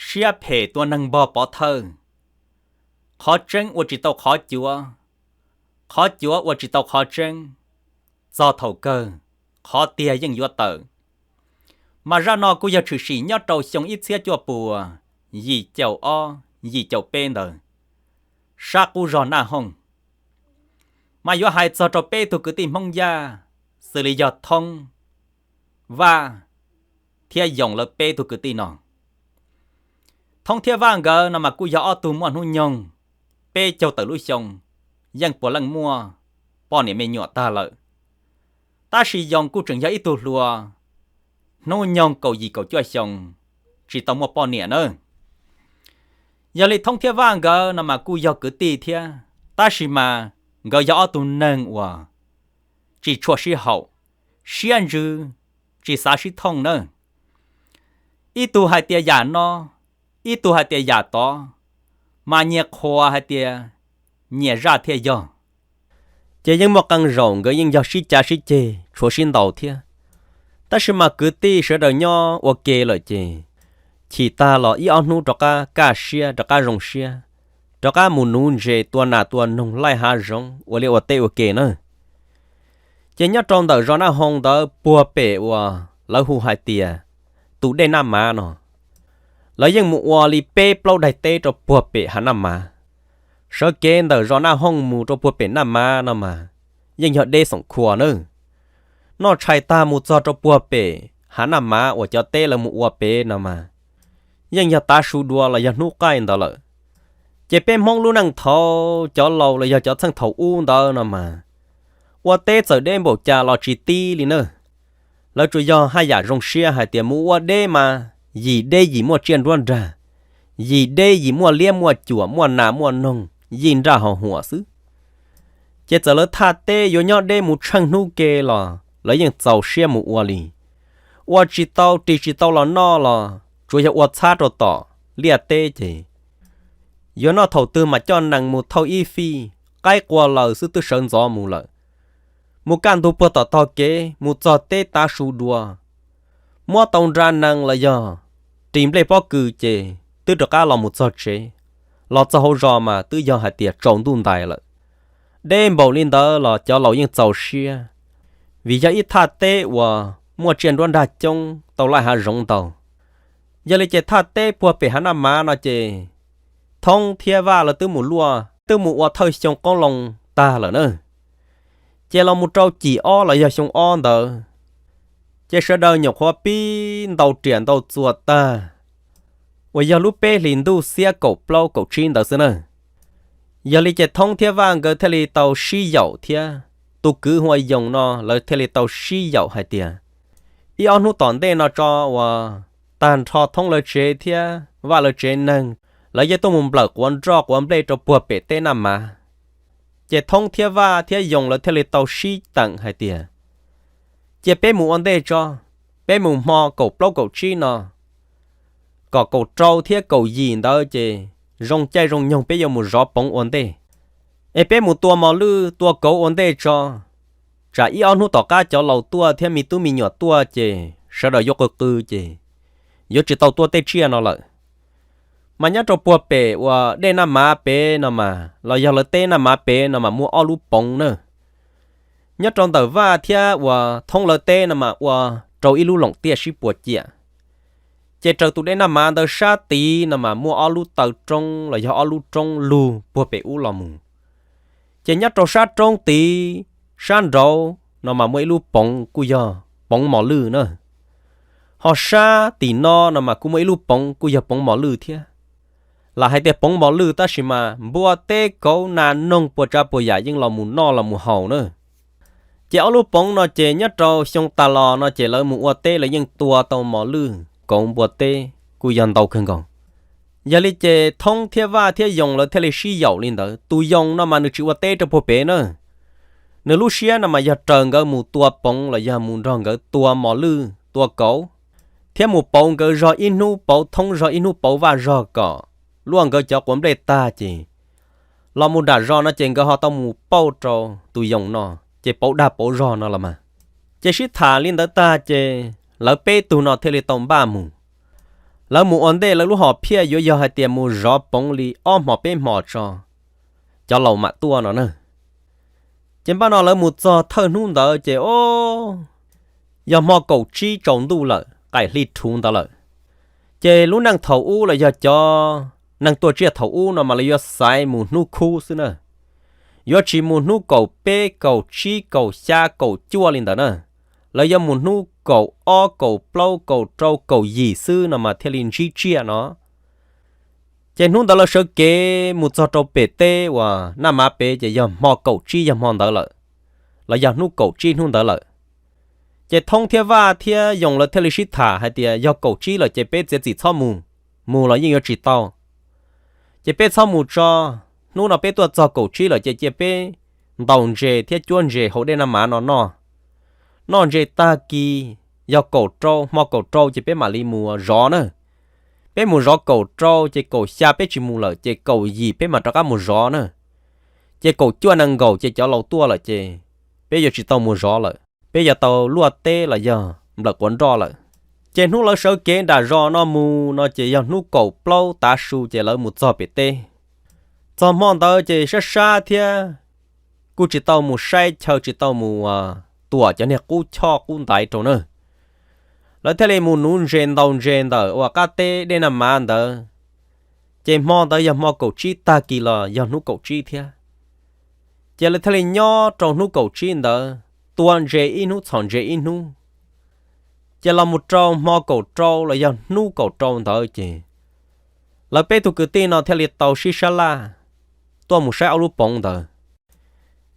siab phem tua neeg npog pov thawj, qhov tseeb ua tsis tau qhov cuav, qhov cuav ua tsis tau qhov tseeb, txog thaum kawg qhov tiag yeej yuav tawm. Mas zaj no kuj yog tshwm sim nyob rau xyoo ib txhiab cuaj puas yim caum ob yim caum peb ntawd, sab qub zog Naj Hooj. Mas yuav hais txog rau peb tug kwv tij Hmoob Yaj, xws li yog Thoob, Vaj thiab Yoos lawv peb tug kwv tij no. Thoob thiab Vaj nkawd no mas kuj yog ob tug muaj hnub nyoog peb caug tawm lub xyoo, yeej puav leej muaj poj niam me nyuam tag lawm. Tab sis Yoos kuj tseem yog ib tug hluas, hnub nyoog kaum yim kaum cuaj xyoo, tsis tau muaj poj niam nawb. Yog li Thoob thiab Vaj nkawd no mas kuj yog kwv tij thiab, tab sis mas nkawd yog ob tug neeg uas tsis tshua sib haum, siab ntsws, tsis xav sib thooj nawb. Ib tug hais tias yam no, ib tug hais tias yam tod, mas nyias qhuas hais tias nyias zaj thiaj yog. Ces yeej muaj qee zaum nkawd yeej yog sib cav sib ceg tshuav sib ntaus thiab. Tab sis mas kwv tij sawv daws nyob ua ke lawm ces chim tag los ib ob hnub rov qab kaj siab, rov qab zoo siab, rov qab mus nuv ntses tua nas tua noog laij hav zoov ua liaj ua teb ua ke na. Ces nyob rau ntawm zos Naj Hooj ntawd puag pem uas lawv hu hais tias tus dej Naj Mav no, lawv yeej mus ua li peb plaub daim teb rau puag pem hav Naj Mav. Sawv kev ntawm zos Naj Hooj mus rau puag pem Naj Mav no mas yeej yog deb xoom khua nawb. Noj tshais tag mus txog rau puag pem hav Naj Mav uas cov teb lawv mus ua pem no mas yeej yog tav su dua los yog hnub qaij ntawd lawm. Ces peb Hmoob lub neej thaud cov laus los yog cov txheej thaum ub ntawd no mas ua teb txawm deb npaum cas los tsis tib li na. Lawv tsuas yog haj yam zoo siab hais tias mus ua deb mas yim deb yim muaj tsiaj nruab nrag, yim deb yim muaj liab muaj cuam, muaj nas muaj noog, yij nraj hos huam xwb. Ces txawm lawv thaj teb yuav nyob deb mus tsheej hnub ke los lawv yeej txaus siab mus ua li. Ua tsis tau ris tsis tau los noj los tsuas yog ua txhab rau tom liaj teb ces yuav noj thaum twg mas coj nees mus thauj ib fij, qaib qua lawm xwb twb sawv ntxov mus lawm. Mus kaj ntug puag tom tog kev mus txog teb tav su dua, muab tau nra nees los yog ris nplej pob kws ces twb rov qab los mus txog tsev. Los txog hauv zos mas twb yog hais tias tsaus ntuj ntais lawm. Deb npaum li ntawd los cov laus yeej txaus siab, vim yog ib thaj teb uas muaj tsiaj nruab nrag coob tau laij hav zoov ntau. Yog li ces thaj teb puag pem hav Naj Mav no ces Thoob thiab Vaj lawv twb mus luaj, twb mus ua thawj xyoo qoob loo tag lawm na. Ces los mus rau cim ob los yog xyoo ob ntawd, ces sawv daws nyuam qhuav pib ntau riam ntau txuas tag, uas yog lub peb hlis ntuj xiab kaum plaub kaum tsib ntawd xwb na. Yog li ces Thoob thiab Vaj nkawd thiaj li tau sib yaum thiab tus kwv hu ua Yoos no lawv thiaj li tau sib yaum hais tias ib ob hnub tom ntej no tso uas tag nrho Thoob lawv tsev thiab Vaj lawv tsev neeg, lawv yeej tuaj mus nplawm quav nroj quav nplej rau puag pem teb Naj Mav. Ces Thoob thiab Vaj thiab Yoos lawv thiaj li tau sib teem hais tias cia peb mus ua ntej tso, peb mus hmo kaum plaub kaum tsib no, kom kaum rau thiab kaum yim ntawd ces zoo caij zoo nyoog peb yuav mus zov poov ua ntej. Es peb mus tua mos lwj tua kauv ua ntej tso, tsam ib ob hnub tom qab cov laus tuaj thiab me tub me nyuam tuaj ces sawv daws yuav qw qw ces yuav tsis tau tuaj tej tsiaj no lawm. Mas nyob rau puag pem uas dej Naj Mav pem no mas los yog lawv teb Naj Mav pem no mas muaj ob lub poov na. Nyob rau ntawm Vaj thiab uas Thoob lawv teb no mas ua rau ib lub loom tiaj sib puas ciam. Ces raws tus dej Naj Mav ntawd sab tid no mas muaj ob lub taw roob los yog ob lub roob lug puag pem ub los mus. Ces nyob rau sab roob tid, sab nraud no mas muaj ib lub poov kuj yog poov mos lwj na. Ho sab tim no no mas kuj muaj ib lub poov kuj yog poov mos lwj thiab. Lam hais tias poov mos lwj tab sis mas npua teb kauv nas noog puas tsav puas yam yeej los mus noj los mus haus na. Ces ob lub poov no ces nyob rau xyoo tas los no ces lawv mus ua teb lawv yeej tua tau mos lwj kauv npua teb kuj yog ntau kawg nkaus. Yog li ces Thoob thiab Vaj thiab Yoos lawv thiaj li sib yaum li ntawd. Tus Yoos no mas nws tsis ua teb rau puag pem na. Nws lub siab no mas yog raws nkawd mus tua poov los yog mus nrog nkawd tua mos lwj tua kauv, thiab mus pauv nkawd zog ib hnub pauv Thoob zog ib hnub pauv Vaj zog kom luaj nkawd cov quav nplej tag ces los mus nram zos no ces nkawd ho tau mus pauj rau tus Yoos no, ces pauv dag pauv zog no los mas. Ces sib tham li ntawd tag ces lawv peb tug no thiaj li tau npaj mus. Lawv mus ua ntej lawv lub hom phiaj yuav yog hais tias mus zov poov li ob hmos peb hmos tso, cov laus mam tuaj no na. Ces npaj no lawv mus txog thawj hnub ntawd ces o, yog hmo kaum tsib tsaus ntuj lawm, qaim hli rhuv ntawd lawm. Ces lub neej thaum ub los yog cov neeg tuaj tsiaj thaum ub no mas lawv yuav xaiv mus hnub khub xwb na. Yuav tsis mus hnub kaum peb, kaum tsib, kaum xya, kaum cuaj li ntawd na. Lawv yuav mus hnub kaum ob, kaum plaub, kaum rau, kaum yim xwb no mas thiaj li ntsib tsiaj no. Ces hnub ntawd lawv sawv kev mus txog rau pem teb uas Naj Mav pem ces yog hmo kaum tsib yog hmo ntawd lawm, los yog hnub kaum tsib hnub ntawd lawm. Ces Thoob thiab Vaj thiab Yoos lawv thiaj li sib tham hais tias yog kaum tsib lawm ces peb txiav txim txhob mus, mus los yeej yuav tsis tau. Ces peb txhob mus tso, hnub no peb tuaj txog kaum tsib lawm ces cia peb ntaus ntses thiab cuab ntses hauv dej Naj Mav no noj. Noj ntses tag kis, yog kaum rau, hmo kaum rau ces peb mam li mus zov na. Peb mus zov kaum rau ces kaum xya peb tsis mus lawm ces kaum yim peb mam rov qab mus zov na. Ces kaum cuaj nees nkaum ces cov laus tuaj lawm ces peb yuav tsis tau mus zov lawm, peb yuav tau luaj teb los yog nplawm quav nroj lawm. Ces hnub lawv sawv kev nram zos no mus no ces yog hnub kaum plaub tav su ces lawv mus txog pem teb. Txog hmo ntawd ces sab sab thiab, kuj tsis tau mus saib chaw, tsis tau mus tuam cov niag qub choj qub ntaiv rau na. Lawv thiaj li mus nuv ntses ntaus ntses ntawm uas qab teb dej Naj Mav ntawd. Ces hmo ntawd yog hmo kaum tsib tag kis los yog hnub kaum tsib thiab. Ces lawv thiaj li nyob rau hnub kaum tsib ntawd, tua ntses ib hnub txhom ntses ib hnub. Ces los mus rau hmo kaum rau los yog hnub kaum rau ntawd ces lawv peb tug kwv tij no thiaj li tau sib sab laj tuaj mus saib ob lub poov ntawd.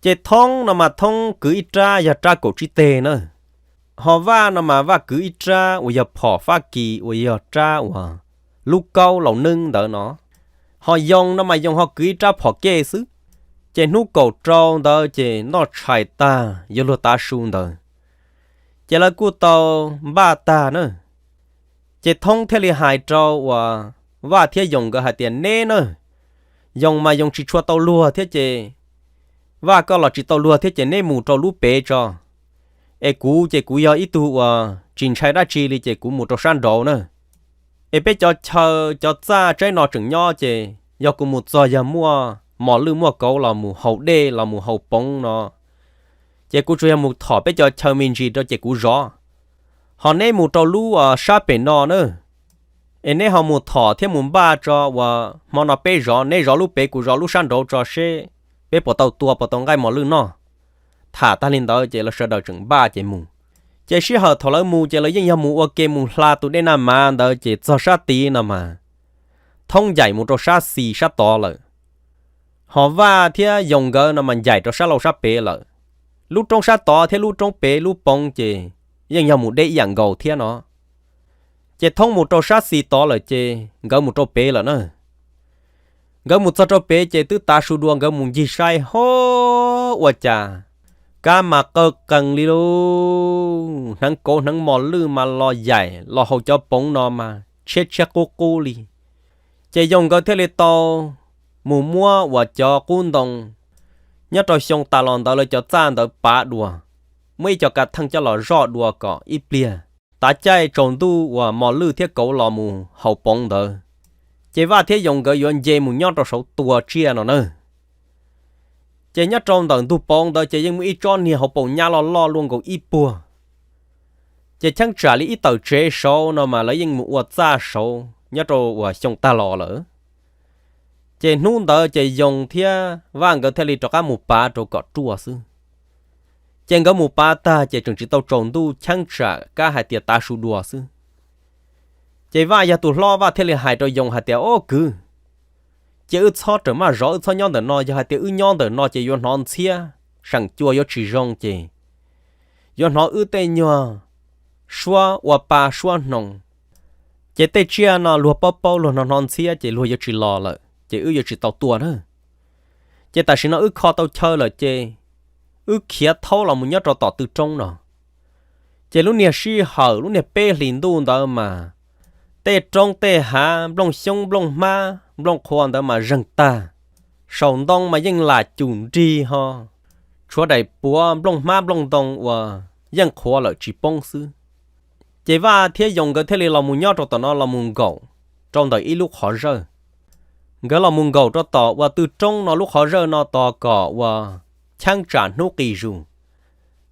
Ces Thoob no mas Thoob kwv ib rab yog rab kaum tsib teg na, ho Vaj no mas Vaj kwv ib rab uas yog phom Fab Kis uas yog rab uas lub kaub laus neeb ntawd no, ho Yoos no mas Yoos ho kwv ib rab phom kej xwb. Ces hnub kaum rau ntawd ces noj tshais tag yuav luag tav su ntawd, ces lawv kuj tau npaj tag na. Ces Thoob thiaj li hais rau uas Vaj thiab Yoos nkawd hais tias, neb na, Yoos mas Yoos tsis tshua tau luag thiab ces, Vaj koj los tsis tau luag thiab ces neb mus rau lub pem tso, es kuv ces kuv yog ib tug uas tsis ntshai dab tsi li ces kuv mus rau sab nraud na. Es peb cov chaw cov txaj tsaib no tseem nyob ces yog kuv mus txog yog muaj mos lwj muaj kauv los mus haus dej los mus haus poov no, ces kuv tsuas yog mus thom peb cov chaw me ntsis rau ces kuv zov. Ho neb mus rau lub sab pem no na, es neb ho mus thom thiab mus npaj tso uas hmo no peb zov, neb zov lub pem kuv zov lub sab nraud tso seb peb puas tau tua puas tau nqaij mos lwj noj. Tham tag li ntawd ces lawv sawv daws tseem npaj ces mus. Ces sij hawm thaum lawv mus ces lawv yeej yog mus ua ke mus hla tus dej Naj Mav ntawd ces txog sab tid no mas Thoob ncaim mus rau sab xis sab tod lawm, ho Vaj thiab Yoos nkawd no mas ncaim rau sab laug sab pem lawm. Lub roob sab tod thiab lub roob pem lub poov ces yeej yog mus deb ib yam nkaus thiab no. Ces Thoob mus rau sab xis tod lawm ces nkawd mus rau pem lawm na. Nkawd mus txog rau pem ces twb tav su dua, nkawd mus ncig saib ho ua cas kab mas qawg qees li lauj, hneev kauv hneev mos lwj mas los yaim los haus cov poov no mas tshiab tshiab qub qub li. Ces Yoos nkawd thiaj li tau mus muab uas cov qub ntoo nyob rau xyoo tas los ntawd lawv cov txaj ntawd pav dua, muab ib co kav theej coj los zoj dua kom ib pliag tav caij tsaus ntuj uas mos lwj thiab kauv los mus haus poov ntawd, ces Vaj thiab Yoos nkawd yuav nce mus nyob rau saud tua tsiaj no na. Ces nyob rau ntawm ntug poov ntawd ces yeej muaj ib tsob niag hauv paus nyab loj loj luaj nkaus ib puag. Ces cheeb tsam li ib tawm tsev saud no mas lawv yeej mus ua txaj saud nyob rau uas xyoo tag los lawm. Ces hnub ntawd ces Yoos thiab Vaj nkawd thiaj li rov qab mus pav rau kom ruaj xwb. Ces nkawd mus pav tag ces tseem tsis tau tsaus ntuj cheeb tsam kab hais tias tav su dua xwb. Ces Vaj yog tus hlob, Vaj thiaj li hais rau Yoos hais tias, o kwv, cia wb txhob rawm maj zov, wb txhob nyob ntawm no, yog hais tias wb nyob ntawm no ces yuav hnov ntxhiab seem cua yuav tsis zoo ces yuav hnov wb tej nyuag suab ua pa suab hnoos, ces tej tsiaj no luag paub paub luag hnov hnov ntxhiab ces luag yuav tsis los lawm ces wb yuav tsis tau tua na. Ces tam sim no wb kho tau chaw lawm ces wb khiav thaub los mus nyob rau tom tw roob no. Ces lub niag sij hawm lub niag peb hlis ntuj ntawd mas tej roob tej hav, nplooj xyoob nplooj hmab nplooj qhua ntawd mas zeeg tag, saum ntoo mas yeej lam cum nrig ho, tshuav daim puav nplooj hmab nplooj ntoo uas yeej qhuav lawm tsis poob xwb. Ces Vaj thiab Yoos nkawd thiaj li los mus nyob rau tom no los mus nkaum rau ntawm ib lub qhov zawj. Nkawd los mus nkaum rau tom uas tw roob no lub qhov zawj no tos kom uas cheeb tsam hnub qis zus,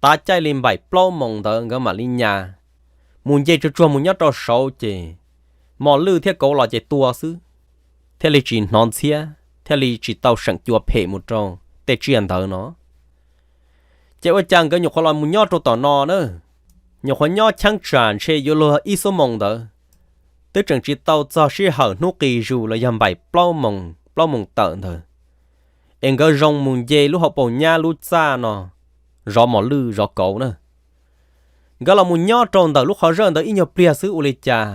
tav caij li npaim plaub moos ntawd nkawd mam li nyas mus nce tsuag tsuag mus nyob rau saud ces mos lwj thiab kauv los ces tua xwb, thiaj li tsis hnov ntxhiab, thiaj li tsis tau seem cua phem mus rau tej tsiaj ntawd no. Ces ua cas nkawd nyuam qhuav los mus nyob rau tom no na, nyuam qhuav nyob cheeb tsam ntshe yuav luag ib xuab moos ntawd, twb tseem tsis tau txog sij hawm hnub qis zus los yog npaim plaub moos, plaub moos tawm ntawd, es nkawd zoo mus nce lub hauv paus nyab lub txaj no zov mos lwj zov kauv na. Nkawd los mus nyob rau ntawm lub qhov zawj ntawd ib nyuag pliag xwb ua li cas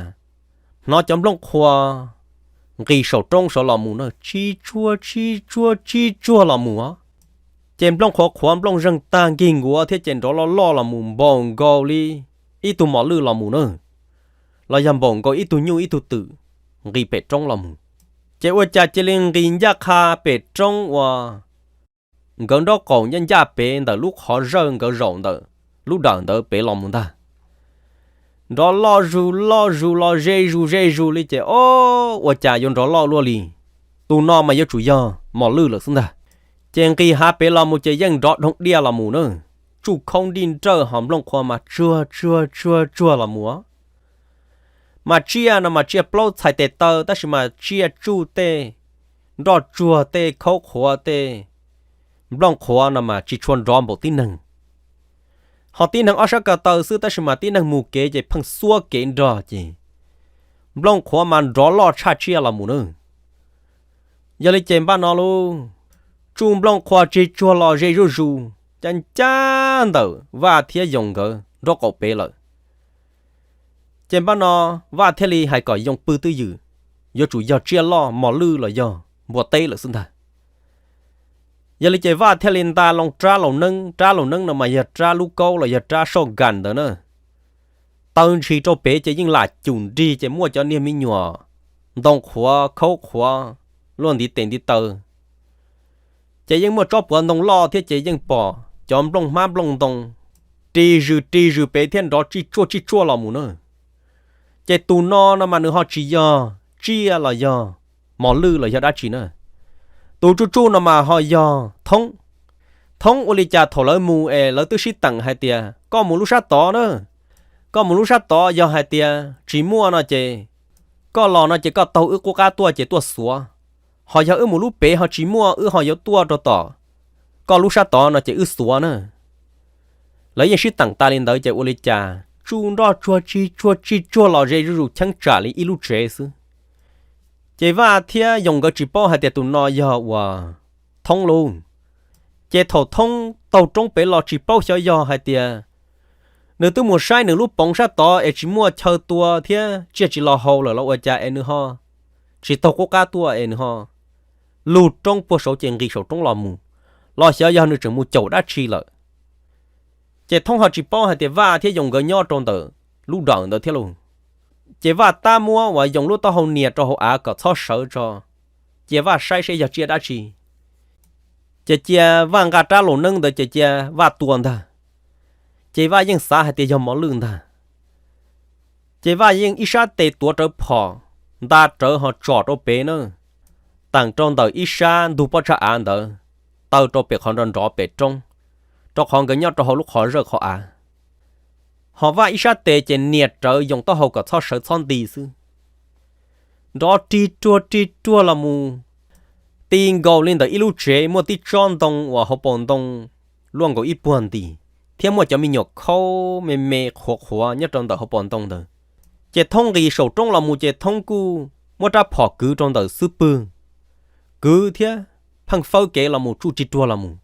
hnov cov nplooj qhuav nqis saum roob saud los mus na, tsib tsuag tsib tsuag tsib tsuag los mus os. Ces nplooj qhuav qhuav nplooj zeeg tag nkig nkuav thiab ces nrov loj loj los mus npaum nkaus li ib tug mos lwj los mus na, los yog npaum nkaus ib tug nyuj ib tug twm nqis pem roob los mus. Ces ua cas cia li nqis ncaj qha pem roob uas nkawd nraub qaum ncaj ncaj pem ntawm lub qhov zawj nkawd zaum ntawm lub dawm ntawd pem los mus ntag. Nrov loj zus loj zus los ze zus ze zus li ces o, ua cas yuav nrov loj luaj li, tus no mas yuav tsum yog mos lwj lawm xwb ntag. Ces nqis hav pem los mus ces yeej nrov dhoo diaj los mus na, tsuj khoob nrij nrawj ho nplooj qhuav mas tsuag tsuag tsuag tsuag los mus. Mas tsiaj no mas tsiaj plaub txhais tes taw tab sis mas tsiaj tsuj tej nroj tsuag tej khaub qhuav tej nplooj qhuav no mas tsis tshua nrov npaum tib neeg. Ho tib neeg ob sab ko taw xwb tab sis mas tib neeg mus kev ces pheej xuab kev nrog ces nplooj qhuav mas nrov loj tshaj tsiaj los mus na. Yog li ces npaj no lauj, tsuj nplooj qhuav tsig tsuag los ze zuj zus ncaj ncaj ntawm Vaj thiab Yoos nkawd nraub qaum pem lawm. Ces npaj no Vaj thiaj li hais kom Yoos pw twj ywm, yuav tsum yog tsiaj loj mos lwj los yog npua teb lawm xwb ntag. Yog li ces Vaj thiaj li nta loo rab laus neeb, rab laus neeb no mas yog rab lub kaub los yog rab soj nkas ntawd na. Taw ntshis rau pem ces yeej lam cum nrig ces muaj cov niag me nyuam ntoo qhuav khaub qhuav luaj ntiv tes ntiv taw. Ces yeej muaj tsob puav ntoo loj thiab ces yeej pom cov nplooj hmab nplooj ntoo ris zws ris zws pem thiab nrov tsij tsuaj tsij tsuaj los mus na. Ces tus no no mas nws ho tsis yog tsiaj los yog mos lwj los yog dab tsi na. Tus tsuj tsuj no mas ho yog Thoob. Thoob ua li cas thaum lawv mus es lawv twb sib teem hais tias koj mus lub sab tod na, koj mus lub sab tod yog hais tias tsis muaj no ces koj los no ces koj taug wb qub qab tuaj ces tuaj xuav. Ho yog wb mus lub pem ho tsis muaj wb ho yuav tuaj rau tom koj lub sab tod no ces wb xuav na. Lawv yeej sib teem tas li ntawd ces ua li cas tsuj nroj tsuag tsig tsuag tsig tsuag los ze zuj zus cheeb tsam li ib lub tsev xwb. Ces Vaj thiab Yoos nkawd tsis paub hais tias tus no yog uas Thoob lauj. Ces thaum Thoob taug roob pem los tsis paub xyov yog hais tias nws twb mus saib nws lub poov sab tod es tsis muaj chaw tua thiab tsiaj tsis los haus lawm los ua cas es nws ho tsis taug qub qab tuaj es nws ho lug roob puag saud ces nqis saum roob los mus, los xyov yog nws tseem mus caum dab tsi lawm. Ces Thoob ho tsis paub hais tias Vaj thiab Yoos nkawd nyob rau ntawm lub dawm ntawd thiab lauj. Ces Vaj tab muab uas Yoos lub taub hau nias rau hauv av kom txhob sawv tso, cia Vaj saib seb yog tsiaj dab tsi. Ces cia Vaj nqa rab laus neeb ntawd ces cia Vaj tua ntag. Ces Vaj yeej xav hais tias yog mos lwj ntag. Ces Vaj yeej ib sab tes tuav rawv phom, nta rawv ho tsom rau pem na, teem rau ntawm ib sab ntug pob tsag av ntawd, taw rau pem qhov nrov nrov pem roob, rau qhov nkawd nyob rau hauv lub qhov zawj qhov av. Ho Vaj ib sab tes ces nias rawv Yoos taub hau kom txhob sawv txhob nti xwb. Nrov rig ruag rig ruag los mus, ti nkaus li ntawm ib lub tsev muaj tib tsob ntoo uas hauv paus ntoo luaj nkaus ib puag nti, thiab muaj cov me nyuam khaub me me qhuav qhuav nyob rau ntawm hauv paus ntoo ntawd. Ces Thoob nqis saum roob los mus ces Thoob kuj muab rab phom kwv rau ntawm xub pwg, kwv thiab pheej fawb kev los mus tsuj rig ruag los mus.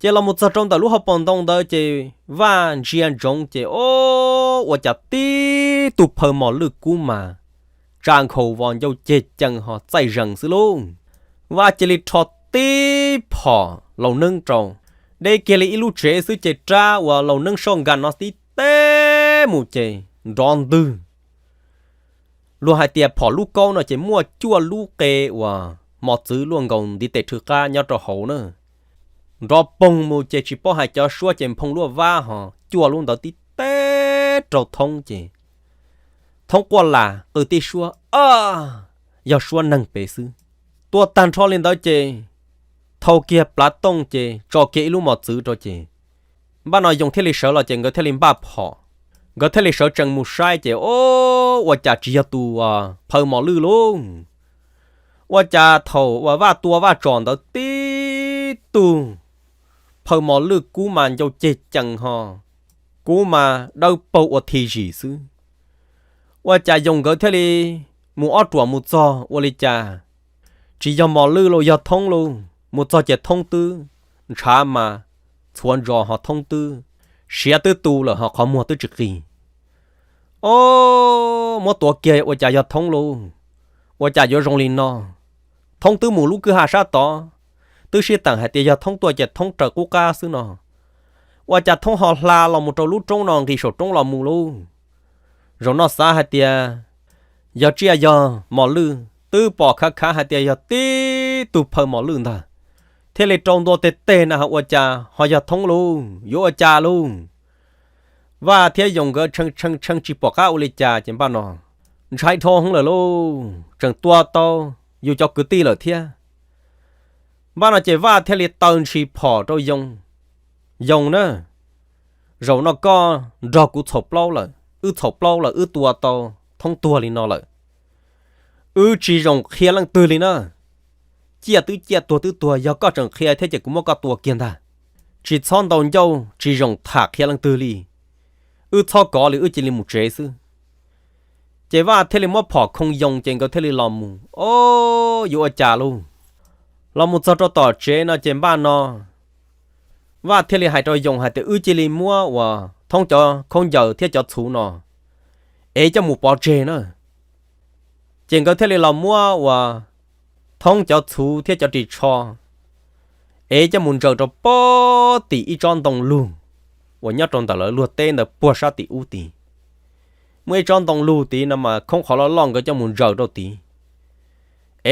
Ces los mus txog rau ntawm lub hauv paus ntoo ntawd ces Vaj ntsia ntsoov ces o, ua cas tib tug phaw mos lwj kub mas tsa nkhaus vos ncauj ceg cees ho txaij zees xwb lauj. Vaj cia li rho tib phom laus neeb rau, deb kiag li ib lub tsev xwb ces rab uas laus neeb soj nkas no tib teb mus ces nrov ntwg. Luag hais tias phom lub kaub no ces muaj cuaj lub qe uas mos txwv luaj nkaus ntiv tes rhwv qab nyob rau hauv na. Nrov poog mus ces tsis paub hais cov suab ces nphoo luaj vab ho cuaj lub ntawd tib teb rau Thoob ces Thoob quaj las qw tib suab, yog suab neeg pem xwb. Tua tag nrho li ntawd ces thau kiag plav tooj ces tso kiag ib lub mos txwv rau ces npaj no Yoos thiaj li sawv los ces nkawd thiaj li npaj phom. Nkawd thiaj li sawv tsees mus saib ces o, ua cas tsis yog tus phaw mos lwj lauj. Ua cas thaum uas Vaj tua Vaj tsom ntawd tib tug phaw mos lwj kub mas ncau ceg cees ho, kub mas dawb paug ua thi zis xwb. Ua cas Yoos nkawd thiaj li mus ob ruam mus txog ua li cas tsis yog mos lwj los yog Thoob lauj. Mus txog ces Thoob twb ntshav mas txhuav ntsos ho Thoob twb siav twb tu lawm ho qhov muag twb tsis qis. O, muab tua kiag ua cas yog Thoob lauj. Ua cas yuav zoo li no? Thoob twb mus lub kwj ha sab tod, twb sib teem hais tias yog Thoob tuaj ces Thoob raws qub qab xwb no. Ua cas Thoob ho hla los mus rau lub roob no nqis saum roob los mus lauj? Zaum no xav hais tias yog tsiaj yog mos lwj, twb pom khav khav hais tias yog tib tug phaw mos lwj ntag, thiaj li rau ntua teg teg na, ua cas ho yog Thoob lauj? Yuav ua cas lauj? Vaj thiab Yoos nkawd tshee tshee tshee tsis pom qab ua li cas ces npaj no ntshai dhau hwv lawm lauj, tseem tua tau yus cov kwv tij lawm thiab. Npaj no ces Vaj thiaj li taw ntshis phom rau Yoos, Yoos na, zaum no koj nrog kuv txhaum plaub lawm, wb txhaum plaub lawm, wb tua tau Thoob tuag li no lawm, wb tsis zoo qhia leej twg li na. Ciaj twb ciaj, tuag twb tuag, yog koj tseem qhia thiab ces kuv muab koj tua kiag ntag. Tsis txhob ntaus ncauj, tsis zoo tham qhia leej twg li, wb txhob kov li, wb cia li mus tsev xwb. Ces Vaj thiaj li muab phom khoo Yoos ces nkawd thiaj li los mus. O, yuav ua cas lauj? Los mus txog rau tom tsev no ces npaj no Vaj thiaj li hais rau Yoos hais tias wb cia li muab uas Thoob cov khaub ncaws thiab cov txhuv no ev coj mus pov tseg na. Ces nkawd thiaj li los muab uas Thoob cov txhuv thiab cov ris tsho ev coj mus ntsaws rau pem tim ib tsob ntoo lug uas nyob rau ntawm lawv luag teb ntawd puag sab tim ub tid. Muaj ib tsob ntoo lug tid no mas khoob qhov loj loj, nkawd coj mus ntsaws rau tid,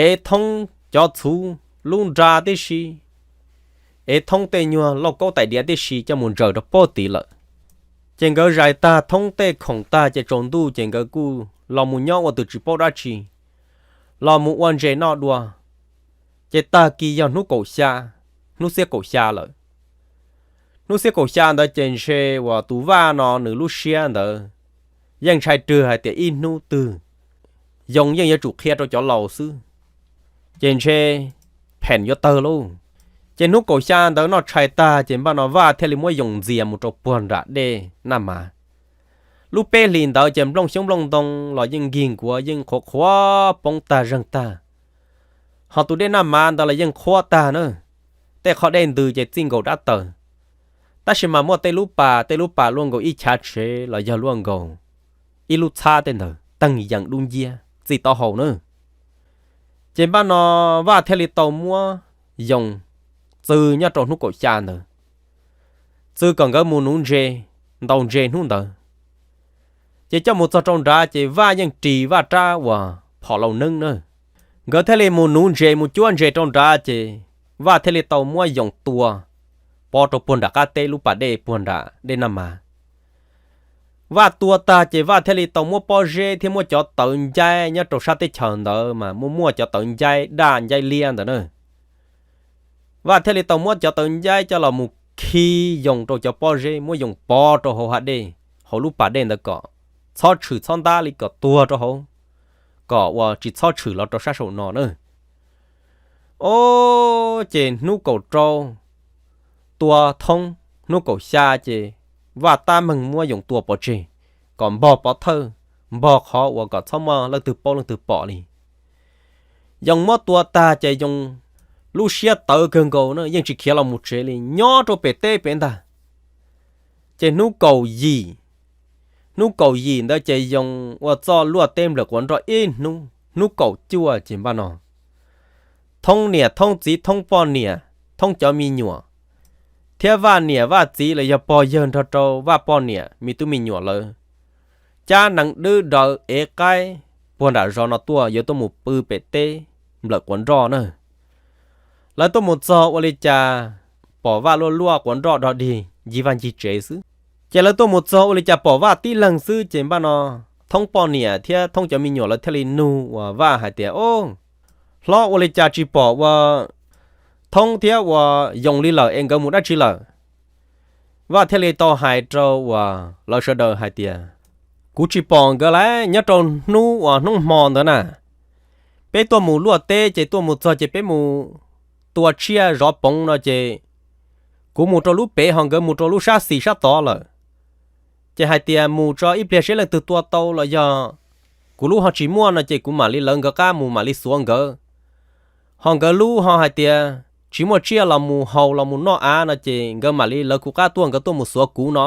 ev Thoob cov txhuv, lub nra tib si, ev Thoob tej nyuag lauj kaub tais diav tib si coj mus ntsaws rau pem tid lawm. Ces nkawd zais tag Thoob tej khoom tag ces tsaus ntuj ces nkawd kuj los mus nyob ua tus tsis paub dab tsi, los mus ua ntses noj dua. Ces tag kis yog hnub kaum xya, hnub xiab kaum xya lawm. Hnub xiab kaum xya ntawd ces ntshe uas tus Vaj no nws lub siab ntawd yeej ntshai rwg hais tias ib hnub twg Yoos yeej yuav tsum qhia rau cov laus xwb, ces ntshe phem yuav tawg lauj. Ces hnub kaum xya ntawd noj tshais tag ces npaj no Vaj thiaj li muab Yoos ntxias mus rau puag nram dej Naj Mav. Lub peb hlis ntawd ces nplooj xyoob nplooj ntoo los yeej nkig nkuav, yeej qhuav qhuav poob tag zeeg tag, ho tus dej Naj Mav ntawd los yeej qhuav tag na. Tej qhov dej ntws ces txij nkaus dab taws, tab sis mas muaj tej lub pas, tej lub pas luaj nkaus ib chav tsev los yog luaj nkaus ib lub txhab tej ntawd teeg yees dub nciab txij taub hau na. Ces npaj no Vaj thiaj li tau muab Yoos txw nyob rau hnub kaum xya ntawd, txw kom nkawd mus nuv ntses, ntaus ntses hnub ntawd. Ces coj mus txog rau nrad ces Vaj yeej ris Vaj rab uas phom laus neeb na. Nkawd thiaj li mus nuv ntses mus cuab ntses rau nrad ces Vaj thiaj li tau muab Yoos tua pov rau puag nram qab teb lub pas dej puag nram dej Naj Mav. Vaj tua tag ces Vaj thiaj li tau muab pob zeb thiab muab cov tawv ncaib nyob rau sab teb chaws ntawd mas muaj muaj cov tawv ncaib daj ncaib liab ntawd na. Vaj thiaj li tau muab cov tawv ncaib coj los mus khi Yoos rau cov pob zeb, muab Yoos pov rau hauv hav dej, hauv lub pas dej ntawd kom txhob tshwm txhob ntab li kom tuag rau hauv, kom uas tsis txhob tshwm los rau sab saum no na. Ob, ces hnub kaum rau tua Thoob, hnub kaum xya ces Vaj tab meeg muab Yoos tua pov tseg, kom npog pov thawj, npog qhov uas kom txhob muaj leej twg paub leej twg pom li. Yoos muab tua tag ces Yoos lub siab tawv kawg nkaus na, yeej tsis khiav los mus tsev li, nyob rau pem teb pem ntag. Ces hnub kaum yim, hnub kaum yim ntawd ces Yoos ua txoj luaj teb nplawm quav nroj ib hnub. Hnub kaum cuaj ces npaj no Thoob niam Thoob txiv Thoob poj niam Thoob cov me nyuam, thiab Vaj niam Vaj txiv los yog pog yawg nrog rau Vaj poj niam me tub me nyuam lawv cab nees dwb daws ev qaib puag nram zos no tuaj yuav tuaj mus pw pem teb nplawm quav nroj na. Lawv tuaj mus txog ua li cas pom Vaj luaj luaj quav nroj dog dig ncig vaj ncig tsev xwb. Ces lawv tuaj mus txog ua li cas pom Vaj tib leeg xwb ces npaj no Thoob poj niam thiab Thoob cov me nyuam lawv thiaj li nug uas Vaj hais tias, O, hlob, ua li cas tsis pom ua Thoob thiab ua Yoos li lawm es nkawd mus dab tsi lawm? Vaj thiaj li tau hais rau uas lawv sawv daws hais tias, Kuv tsis pom nkawd lawm, nyob rau hnub uas hnub hmo ntawd na, peb tuaj mus luaj teb ces tuaj mus txog ces peb mus tua tsiaj zov poov no ces kuv mus rau lub pem ho nkawd mus rau lub sab xis sab tod lawm. Ces hais tias mus tso ib pliag seb leej twg tua tau los yog kuv lub ho tsis muaj no ces kuv mam li lawv nkawd qab mus mam li xuav nkawd. Ho nkawd lub ho hais tias tsis muaj tsiaj los mus haus los mus noj av no ces nkawd mam li lawv kuv qab tuaj, nkawd tuaj mus xuav kuv no.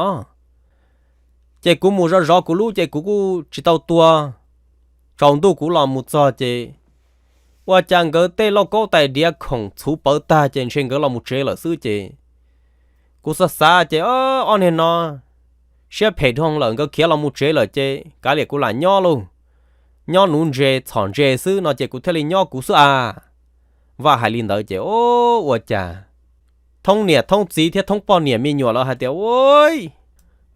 Ces kuv mus zov zov kuv lub ces kuv kuj tsis tau tua, tsaus ntuj kuv los mus txog ces ua cas nkawd tej lauj kaub tais diav khoom txhuv pawv tag ces ntshe nkawd los mus tsev lawm xwb ces kuv xav xav ces ob niag no siab phem dhau lawm, nkawd khiav los mus tsev lawm ces kav liam kuv lam nyob lauj, nyob nuv ntses txhom ntses xwb no ces kuv thiaj li nyob kuv xwb a. Vaj hais li ntawd ces o, ua cas Thoob niam Thoob txiv thiab Thoob poj niam me nyuam lawv hais tias, Ua,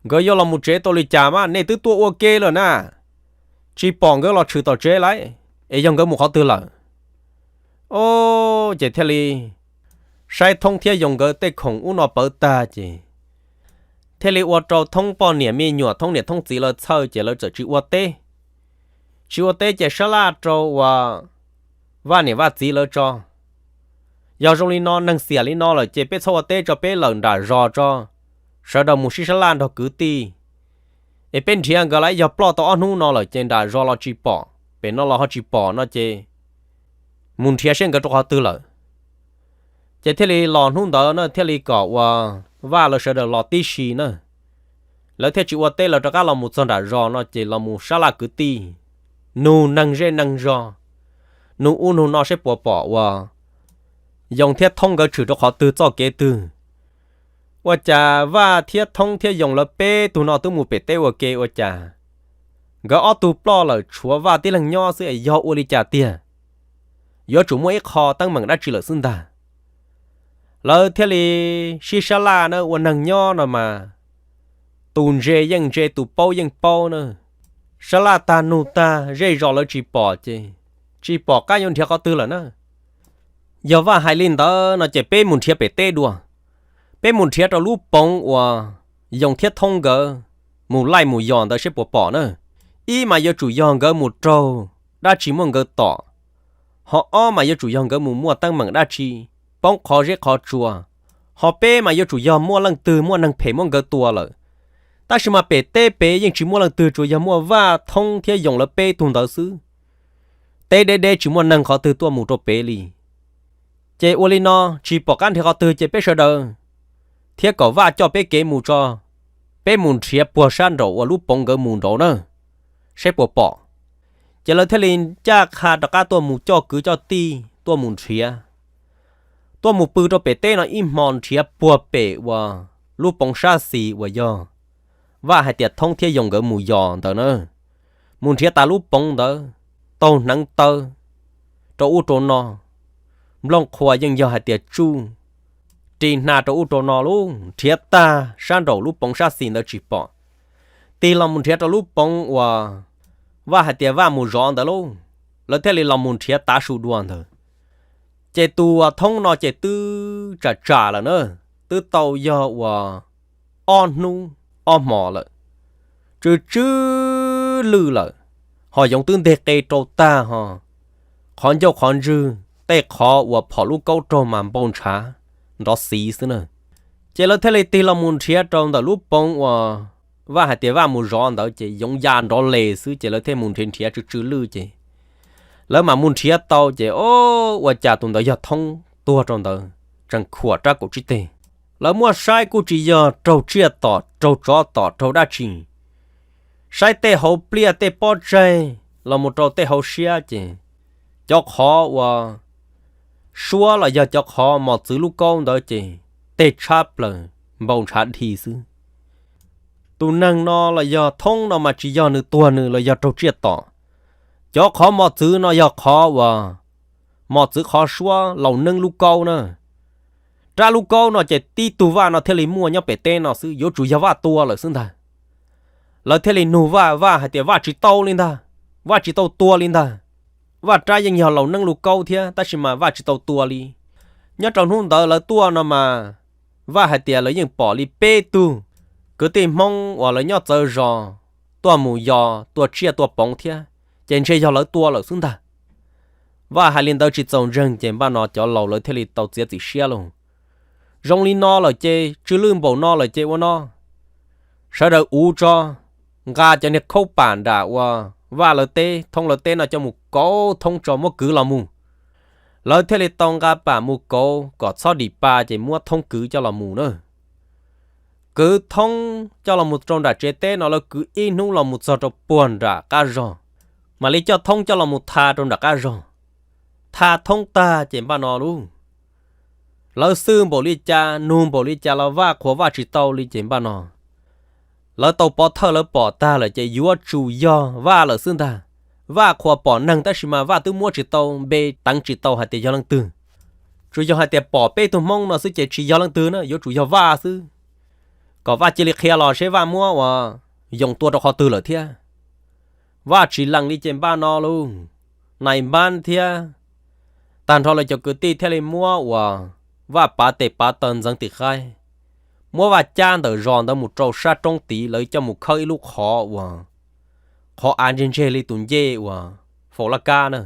nkawd yuav los mus tsev tau li cas mas nej twb tuaj ua ke lawm na, tsis pom nkawd los tshwm tom tsev lawm, es yog nkawd mus qhov twg lawm? O, ces thiaj li saib Thoob thiab Yoos nkawd tej khoom ub no pawv tag ces thiaj li ua rau Thoob poj niam me nyuam Thoob niam Thoob txiv lawv txhawj ces lawv txawm tsis ua teb. Tsis ua teb ces sab laj rau uas Vaj niam Vaj txiv lawv tso. Yog zoo li no neeg xiam li no lawm ces peb txhob ua teb tso, peb lawm nram zos tso, sawv daws mus sib sab laj nrog kwv tij, es peb nrhiav nkawd lawm, yog ploj tau ob hnub no lawm ces nram zos los tsis pom, pem no los ho tsis pom no ces mus nrhiav seb nkawd rau qhov twg lawm. Ces thiaj li los hnub ntawd na thiaj li kom uas Vaj lawv sawv daws los tib si na. Lawv thiaj tsis ua teb, lawv rov qab los mus txog nram zos no ces los mus sab laj kwv tij, nug neeg zej neeg zog, nug ub nug no seb puas pom uas Yoos thiab Thoob nkawd tshwm rau qhov twg txoj kev twg. Ua cas Vaj thiab Thoob thiab Yoos lawv peb tug no twb mus pem teb ua ke ua cas nkawd ob tug ploj lawm tshuav Vaj tib leeg nyob xwb es yog ua li cas tiag? Yuav tsum muaj ib qho teeb meem dab tsi lawm xwb ntag. Lawv thiaj li sib sab laj na, ua neeg nyob no mas tus ntse yeej ntse tus paub yeej paub na. Sab laj tag nug tag zej zos lawv tsis pom ces tsis pom qab yuav nrhiav qhov twg lawm na. Yog Vaj hais li ntawd no ces peb mus nrhiav pem teb dua. Peb mus nrhiav rau lub poov uas Yoos thiab Thoob nkawd mus laij mus yos ntawd seb puas pom na. Ib mas yuav tsum yog nkawd mus raug dab tsi muab nkawd tom, ho ob mas yuav tsum yog nkawd mus muaj teeb meem dab tsi poob qhov zeb qhov tsua, ho peb mas yuav tsum yog muaj leej twg muaj neeg phem muab nkawd tua lawm. Tab sis mas pem teb pem yeej tsis muaj leej twg, tsuas yog muaj Vaj, Thoob thiab Yoos lawv peb tug ntawd xwb. Teb deb deb tsis muaj neeg qhov twg tuaj mus rau pem li. Ces ua li no tsis pom qab nrhiav qhov twg ces peb sawv daws thiab kom Vaj coj peb kev mus tso, peb mus nrhiav puag sab nraum uas lub poov nkawd mus nraud na, saib puas pom. Ces lawv thiaj li ncaj qha rov qab tuaj mus coj kwv coj tij tuaj mus nrhiav. Tuaj mus pw rau pem teb no ib hmo nrhiav puag pem uas lub poov sab xis uas yog Vaj hais tias Thoob thiab Yoos nkawd mus yos ntawd na. Mus nrhiav tas lub poov ntawd, taug hneev taw rau ub rau no, nplooj qhuav yeej yog hais tias tsuj, ris hna rau ub rau no lauj, nrhiav tag sab nraum lub poov sab xis ntawd tsis pom. Tig los mus nrhiav rau lub poov uas Vaj hais tias Vaj mus zov ntawd lauj, lawv thiaj li los mus nrhiav tav su dua ntawd. Ces tus uas Thoob no ces twb tsam tsam lawm na, twb tau yog uas ob hnub ob hmo lawm, tsw tsw lwj lawm, ho yoov twb nteg qe rau tag ho, qhov ncauj qhov ntswg tej qhov uas phom lub kaub raug mas npau ntshav nrov xiv xwb na. Ces lawv thiaj li tig los mus nrhiav rau ntawm lub poov uas Vaj hais tias Vaj mus zov ntawd ces yoov ya nrov les xwb ces lawv thiaj mus nrhiav nrhiav tsw tsw lwj ces lawv mam mus nrhiav tau ces o, ua cas tus ntawd yog Thoob tuag rau ntawd, tseem khuam rab kaum tsib teg. Lawv muab saib kuj tsis yog raug tsiaj tom raug tsov tom raug dab tsi. Saib tej hauv pliaj tej pob tsaig los mus rau tej hauv siab ces cov qhov uas suab los yog cov qhov mos txwv lub kaub ntawd ces teg tshab plaws npau ntshav dhi xwb. Tus neeg no los yog Thoob no mas tsis yog nws tuag nws los yog raug tsiaj tom. Cov qhov mos txwv no yog qhov uas mos txwv qhov suab laus neeb lub kaub na. Rab lub kaub no ces tib tug Vaj no thiaj li muaj nyob pem teb no xwb, yuav tsum yog Vaj tua lawm xwb ntag. Lawv thiaj li nug Vaj, Vaj hais tias Vaj tsis tau li ntag, Vaj tsis tau tua li ntag. Vaj rab yeej yog laus neeb lub kaub thiab tab sis mas Vaj tsis tau tua li. Nyob rau hnub ntawd lawv tuaj no mas Vaj hais tias lawv yeej pom li peb tug kwv tij Hmoob uas lawv nyob txawv zos tuaj mus yos tua tsiaj tua poov thiab, ces ntshe yog lawv tua lawm xwb ntag. Vaj hais li ntawd tsis txaus ntseeg ces npaj no cov laus lawv thiaj li tau txiav txim siab lauj. Zoo li no lawm ces tsw lwj npaum no lawm ces ua no, sawv daws uv tso, nqa cov niag khaub pam nram uas Vaj lawv teb Thoob lawv teb no coj mus kauv Thoob tso muab kwv los mus. Lawv thiaj li tau nqa pam mus kauv kom txhob dim pa ces muab Thoob kwv coj los mus na. Kwv Thoob coj los mus rau nram tsev teb no lawv kwv ib hnub los mus txog rau puag nram qab zog, mam li coj Thoob coj los mus tha rau nram qab zog. Tha Thoob tag ces npaj no lauj, lawv xwj npaum li cas nug npaum li cas los Vaj qhuas Vaj tsis tau li ces npaj no lawv tau pov thawj lawv pom tag lawm ces yuav tsum yog Vaj lawm xwb ntag. Vaj qhuas pom neeg tab sis mas Vaj twb muab tsis tau npe teev tsis tau hais tias yog leej twg. Tsuas yog hais tias pom peb tug Hmoob no xwb ces tsis yog leej twg na, yuav tsum yog Vaj xwb. Kom Vaj cia li qhia los seb Vaj muab uas Yoos tua rau qhov twg lawm thiab. Vaj tsis lees li ces npaj no lauj, nais npab thiab tag nrho lawv cov kwv tij thiaj li muab uas Vaj pav tes pav taw ntxeev tim qaib, muab Vaj cab ntawm zos ntawd mus rau sab roob tid lawv coj mus khawb ib lub qhov uas qhov av ntseg ntseg li tus ncej uas faus laj kab na.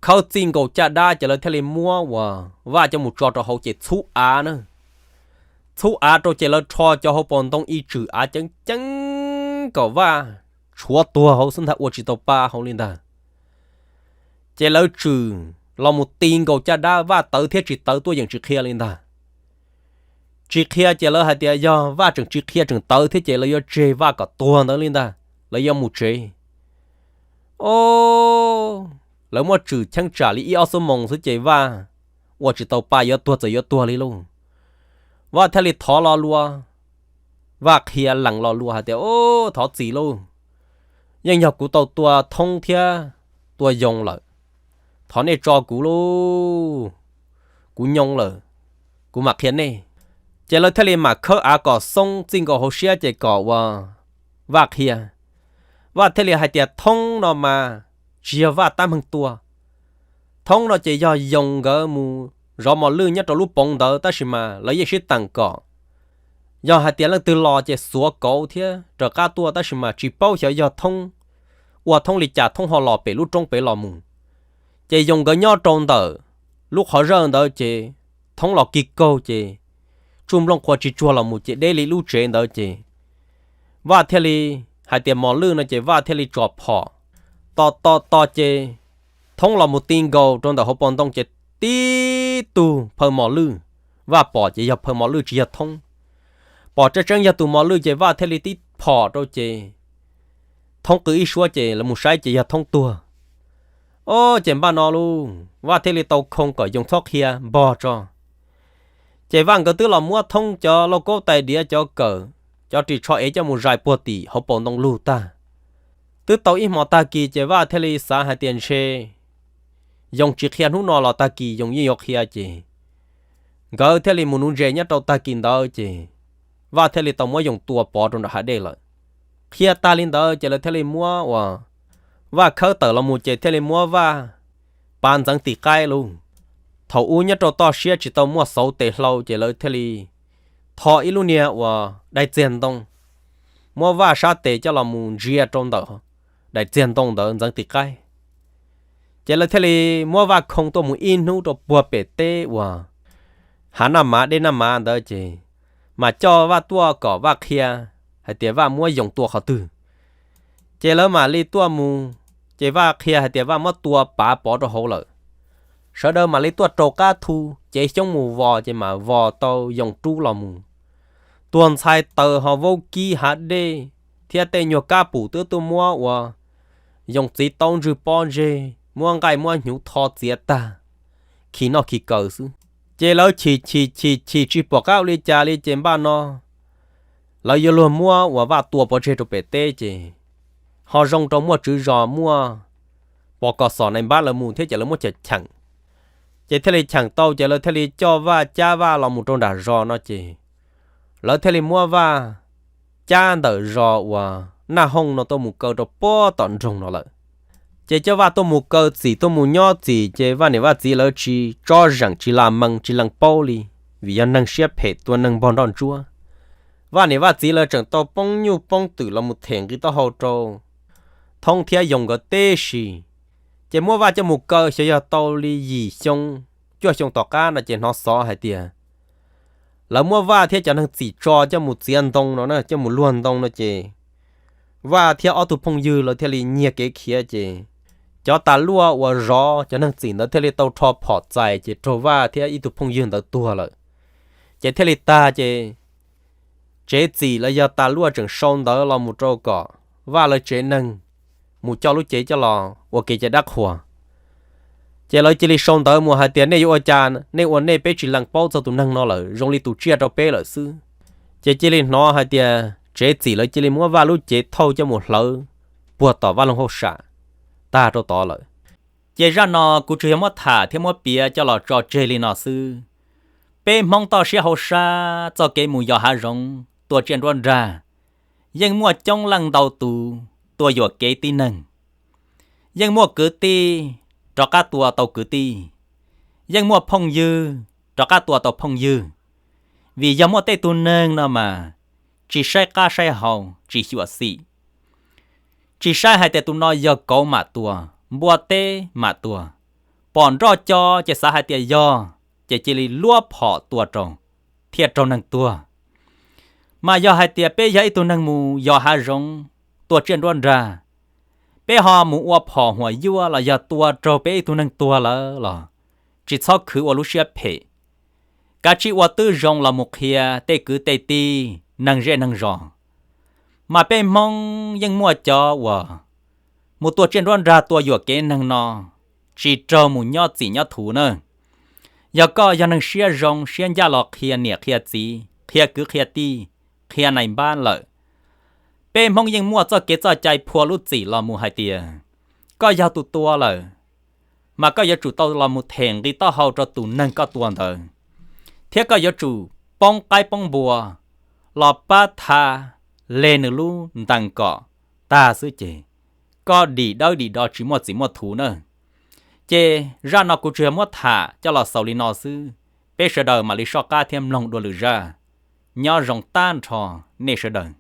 Khawb txij nkaus caj dab ces lawv thiaj li muab uas Vaj coj mus tso rau hauv ces txhub av na. Txhub av rau ces lawv rho cov hauv paus ntoo ib tswm av ceev ceev kom Vaj tshuav tuag hauv xwb ntag, ua tsis tau pa hauv li ntag. Ces lawv tswm los mus ti nkaus caj dab, Vaj tawv thiab tsis tawv tuaj yeem tsis qhia li ntag. Tsis qhia ces lawv hais tias yog Vaj tseem tsis qhia tseem tawv thiab ces lawv yuav tseg Vaj kom tuag ntawd li ntag, lawv yuav mus tsev. O, lawv muab tswm cheeb tsam li ib ob xuab moos xwb ces Vaj ua tsis tau pa, yuav tuag txawm yuav tuag li lauj. Vaj thiaj li thov lo lua, Vaj qhia lees lo lua hais tias, O, thov txim lauj, yeej yog kuv tau tua Thoob thiab tua Yoos lawm, thov nej tso kuv lauj, kuv nyoo lawm, kuv mam qhia nej. Ces lawv thiaj li mam khawb av kom xoob txij nkaus hauv siab ces kom uas Vaj qhia. Vaj thiaj li hais tias Thoob no mas tsis yog Vaj tab meeg tua. Thoob no ces yog Yoos nkawd mus zov mos lwj nyob rau lub poov ntawd tab sis mas lawv yeej sib teem kom yog hais tias leej twg los ces xuav kauv thiab raws qab tuaj tab sis mas tsis paub xyov yog Thoob ua Thoob li cas Thoob ho los pem lub roob pem los mus. Ces Yoos nkawd nyob rau ntawm lub qhov zawj ntawd ces Thoob los kig kaug ces tsuj nplooj qhuav tsis tsuag los mus ces deb li lub tsev ntawd ces Vaj thiaj li hais tias mos lwj no ces Vaj thiaj li tso phom tos tos tos ces Thoob los mus ti nkaus rau ntawm hauv paus ntoo ces tib tug phaw mos lwj. Vaj pom ces yog phaw mos lwj tsis yog Thoob. Pom tseeb tseeb yog tus mos lwj ces Vaj thiaj li tib phom rau ces Thoob qw ib suab ces lawv mus saib ces yog Thoob tuag. O, ces npaj no lauj, Vaj thiaj li tau khoo kom Yoos txhob qhia npog tso. Ces Vaj nkawd twb los muab Thoob cov lauj kaub tais diav cov kawm, cov ris tsho ev coj mus zais puag tim hauv paus ntoo lug tag. Twb tau ib hmos tag kis ces Vaj thiaj li xav hais tias ntshe Yoos tsis qhia hnub no los tag kis Yoos yeej yuav qhia ces nkawd thiaj li mus nuv ntses nyob rau tag kis ntawd ces Vaj thiaj li tau muab Yoos tua pov rau nram hav dej lawm. Qhia tag li ntawd ces lawv thiaj li muab uas Vaj khawb tawm los mus ces thiaj li muab Vaj pav ntxeev tim qaib lauj. Thaum ub nyob rau toj siab tsis tau muaj xauv tes hlau ces lawv thiaj li tho ib lub niag uas daim txiag ntoo, muab Vaj sab tes coj los mus ntsia rau ntawm daim txiag ntoo ntawd ntxeev tim qaib. Ces lawv thiaj li muab Vaj khoo tuaj mus ib hnub rau puag pem teb uas hav Naj Mav dej Naj Mav ntawd ces mam coj Vaj tuaj kom Vaj qhia hais tias Vaj muab Yoos tua qhov twg. Ces lawv mam li tuaj mus, ces Vaj qhia hais tias Vaj muab tua pav pov rau hauv lawm. Sawv daws mam li tuaj rau qab thu cev xyoob mus vos ces mam vos tau Yoos rub los mus. Tuag ntxhais taws ho vaub kib hav dej thiab tej nyuag kab pum twb tuaj muab uas Yoos txiv taub ntswg pob ntseg, muab nqaij muab hnyuv tho txiav tag, khi noj khi kaw xwb. Ces lawv chim chim chim chim tsis pom qab ua li cas li ces npaj no lawv yuav luag muab uas Vaj tua pov tseg rau pem teb ces ho zoo rau muaj tswv zos muaj pos kos xom nais npab lawv mus thiab ces lawv muab cheem cheem. Ces thiaj li cheem tau ces lawv thiaj li coj Vaj cab Vaj los mus rau nram zos no ces lawv thiaj li muab Vaj cab ntawm zos uas Naj Hooj no tuaj mus kaw rau puag tom nroog no lawm. Ces coj Vaj tuaj mus kaw txim tuaj mus nyob txim ces Vaj niam Vaj txiv lawv tsis tsob zeem tsis lam mees tsis lees paub li, vim yog neeg siab phem tua neeg npog nroj ntsuab. Vaj niam Vaj txiv lawv tseem tau poob nyuj poob twm los mus them nqi taub hau rau Thoob thiab Yoo nkawd tib si. Ces muab Vaj coj mus kaw xyov yog tau li yim xyoo cuaj xyoo tom qab no ces hnov xov hais tias lawv muab Vaj thiab cov neeg txim tso coj mus txiav ntoo no na, coj mus luag ntoo no ces Vaj thiab ob tug phooj ywg lawv thiaj li nyiag kev khiav ces cov tas luaj uas zov cov neeg txim ntawd thiaj li tau rho phom txais ces raug Vaj thiab ib tug phooj ywg ntawd tuag lawm. Ces thiaj li tag ces tsev txim los yog tas luaj tseem sau ntawv los mus rau kom Vaj lawv tsev neeg mus coj lub cev coj los ua kev cai dab qhuas. Ces lawv cia li sau ntawv mus hais tias nej yuav ua cas, nej ua nej peb tsis lees paub txog tus neeg no lawm, zoo li tus tsiaj rau peb lawm xwb. Ces cia li hnov hais tias tsev txim lawv cia li muab Vaj lub cev thauj coj mus hlawv puag tom Vaj Loog Hauj Sam tag rau tod lawm. Ces zaj no kuv tsuas yog muab tham thiab muab piav coj los tso tseg li no xwb. Peb Hmoob toj siab hauv sab txoj kev mus yos hav zoov tua tsiaj nruab nrag, yeej muaj coob leej ntau tus tua yuam kev tib neeg. Yeej muaj kwv tij rov qab tua tau kwv tij, yeej muaj phooj ywg rov qab tua tau phooj ywg. Vim yog muaj tej tug neeg no mas tsis saib qab saib hau, tsis xyuam xim, tsis saib hais tias tus no yog kauv mam tua, npua teb mam tua, pom nroj co ces xav hais tias yog, ces cia li luab phom tua rau, thiaj raug neeg tuag. Mas yog hais tias peb yog ib tug neeg mus yos hav zoov, tua tsiaj nruab nrag, peb ho mus ua phom huam yuaj los yog tua raug peb ib tug neeg tuag lawm los tsis txhob khwv ua lub siab phem, kav tsij ua tib zoo los mus qhia tej kwv tej tij neeg zej neeg zos. Mas peb Hmoob yeej muaj cov uas mus tua tsiaj nruab nrag tua yuam kev neeg no tsis raug mus nyob txim nyob thuv na. Yog koj yog neeg siab zoo siab ncaj los qhia niam qhia txiv, qhia kwv qhia tij, qhia nais npab lawm, peb Hmoob yeej muaj txoj kev txoj cai phua lub txim los mus hais tias koj yog tus tua lawm, mas koj yuav tsum tau los mus them nqi taub hau rau tus neeg koj tua ntawd, thiab koj yuav tsum poob qaib poob npua los pab tha le nws lub ntees kom tag xwb ces koj dim dawb dim do tsis muaj txim muaj thuv na. Ces zaj no kuv tsuas yog muab tham coj los xaus li no xwb, peb sawv daws mam li soj qab thiab mloog dua lwm zaj. Nyob zoo tag nrho nej sawv daws.